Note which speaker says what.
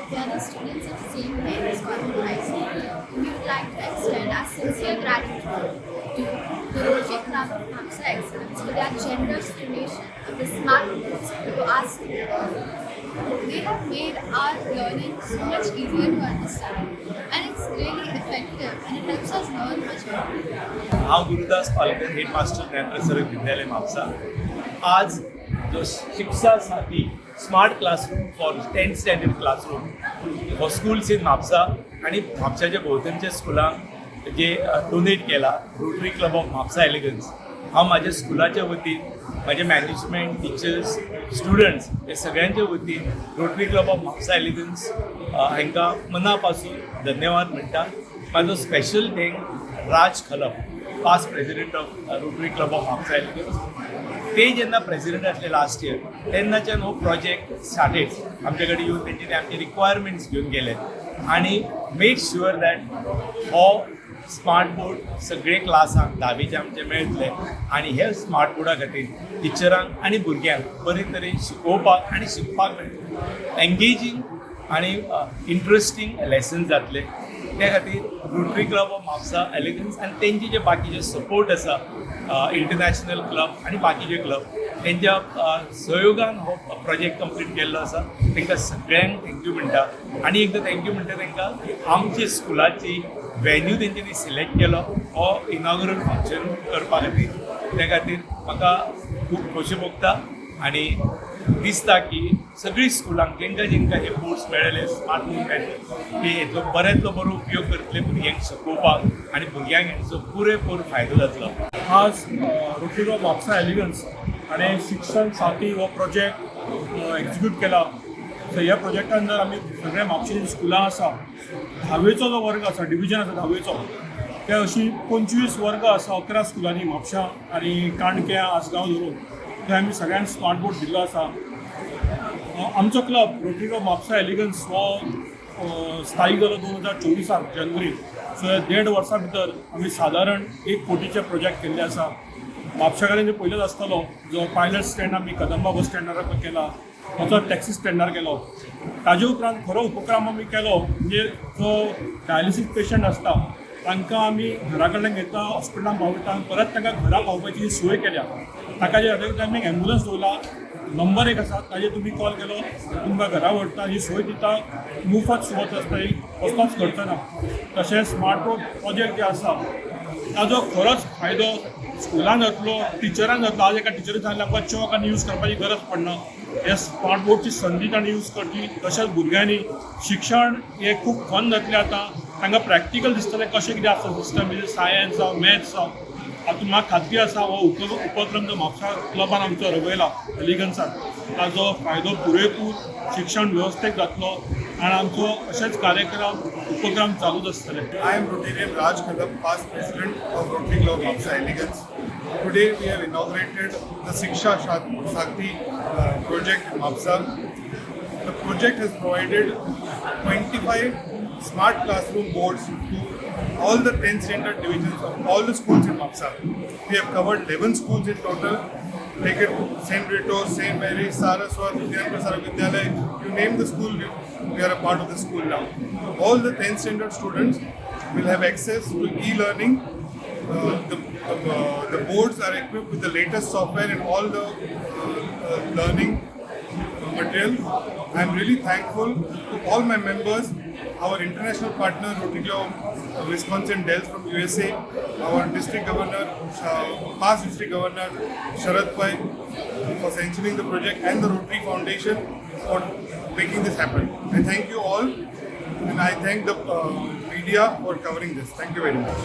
Speaker 1: We are the students of St. Mary's Convent High School. We would like to extend our sincere gratitude to the Rotary Club of Mapsa Excellence for their generous donation of the smart boards to our school. They have made our learning so much easier to understand, and it's really effective and it helps us learn much more.
Speaker 2: हांव Gurudas Palkar, head master, Gyanprasarak विद्यालय, म्हापसा. आज जो शिक्षा साथी smart classroom for 10th standard classroom for schools in Mapusa आनी म्हापशाच्या भोंवतणच्या स्कुलांक जे donate केला rotary club of Mapusa elegance, हांव म्हाज्या स्कुलाच्या वतीन, म्हाजे मॅनेजमेंट, टिचर्स, स्टुडंट्स हे सगळ्यांच्या वतीन rotary club of Mapusa elegance हांकां मना पासून धन्यवाद म्हणटा. म्हाजो special thank Raj Khalap, past president of Rotary Club of Mapusa Elegance. ते जेन्ना प्रेसिडेंट आसले लास्ट इयर, तेन्नाच्यान हो प्रोजेक्ट स्टार्टेड. आमचे कडेन येवन तेंच्यांनी आमचे रिक्वायरमेंट्स घेवन गेले आनी मेक शुअर that हो स्मार्ट बोर्ड सगळे क्लासांक धावेचे आमचे मेळटले आनी हे स्मार्ट बोर्डा खातीर टिचरांक आनी भुरग्यांक बरे तरेन शिकोवपाक आनी शिकपाक मेळटलें, एंगेजींग आनी इंट्रस्टींग लेसन जातले. त्या खातीर rotary club of Mapusa elegance आनी तेंचे जे बाकीचे सपोर्ट आसा, इंटरनॅशनल क्लब आनी बाकीचे क्लब, तेंच्या सहयोगान हो प्रोजेक्ट कंप्लीट केल्लो आसा. तांकां सगळ्यांक thank you म्हणटा आनी एकदां thank you म्हणटा तांकां की आमची स्कुलाची व्हेन्यू तेंच्यांनी सिलेक्ट केलो हो इनॉग्रल फंक्शन करपा खातीर. त्या खातीर म्हाका खूब खोशी भोगता आनी दिसता की सगळीं स्कुलांक जेंकां जेंकां हे बोर्ड्स मेळ्ळे, स्मार्ट बोर्ड मेळ्ळे, की हेचो बऱ्यांतलो बरो उपयोग करतले भुरग्यांक शिकोवपाक आनी भुरग्यांक हेंचो पुरेपूर फायदो जातलो.
Speaker 3: आज रोटरी क्लब म्हापसा एलिगन्स हाणें शिक्षण साथी हो प्रोजेक्ट एक्जिक्यूट केला. सो ह्या प्रोजेक्टान जर आमी सगळ्या म्हापशेची स्कुलां आसा, धावेचो जो वर्ग आसा, डिविजन आसा धावेचो, ते अशी 25 वर्ग आसा 11 स्कुलांनी, म्हापशा आनी काणक्या, आसगांव धरून, थंय आमी सगळ्यांक स्मार्ट बोर्ड दिल्लो आसा. आमचो club rotary club Mapusa elegance हो स्थायीक जालो 2024साक जानेवारीत. सो ह्या देड वर्सां भितर आमी सादारण 1 कोटीचे प्रोजेक्ट केल्ले आसा. म्हापशा कडेन पयलोच आसतलो जो पायलट स्टँड आमी कदंबा बस स्टँडार केला, ताचो टॅक्सी स्टँडार केलो. ताजे उपरांत खरो उपक्रम आमी केलो म्हणजे जो डायलिसीस पेशंट आसता, तांकां आमी घरा कडल्यान घेता, हॉस्पिटलान पावयता आनी परत तांकां घरा पावपाची सोय केल्या. ताका जे खातीर आमी एम्बुलन्स दवरला, नंबर एक आसा, ताजेर तुमी कॉल केलो, तुमकां घरा व्हरता, ही सोय दिता. मुफत सुवात आसता ही, कसलोच खर्च ना. तशेंच स्मार्ट बोर्ड प्रोजेक्ट जे आसा, ताजो खरोच फायदो स्कुलान जातलो, टिचरान जातलो. आज एका टिचरीन सांगलें, आमकां चॉक आनी यूज करपाची गरज पडना, ह्या स्मार्ट बोर्डची संदी तांणी यूज करची. तशेंच भुरग्यांनी शिक्षण हें खूब फन जातलें. आतां तांकां प्रॅक्टिकल दिसतलें कशें कितें आसता सिस्टम, म्हणजे सायन्स जावं, मॅथ्स जावं. हातूंत म्हाका खात्री आसा, हो उपक्रम जो म्हापसा क्लबान आमचो रबयला एलिगन्सान, ताजो फायदो पुरेपूर शिक्षण वेवस्थेक जातलो आनी आमचो अशेच कार्यक्रम, उपक्रम चालूच आसतले.
Speaker 4: I am Rotarian Raj Khalap, past president of Rotary Club Mapsa Elegance. Today we have inaugurated the Siksha Sathi project in Mapsa. The project has provided 25 smart classroom boards to all the 10 standard divisions of all the schools in Mapsa. We have covered 11 schools in total. Take it St. Rito, St. Mary, Saraswat, Vidyan Prasarak Vidyalaya, you name the school, we are a part of the school now. All the 10th standard students will have access to e-learning. The boards are equipped with the latest software and all the learning material. I am really thankful to all my members, our international partner Rotary Club of Wisconsin Dells from USA, our district governor, past district governor Sharad Pai for sanctioning the project and the Rotary Foundation for making this happen. I thank you all and I thank the media for covering this. Thank you very much.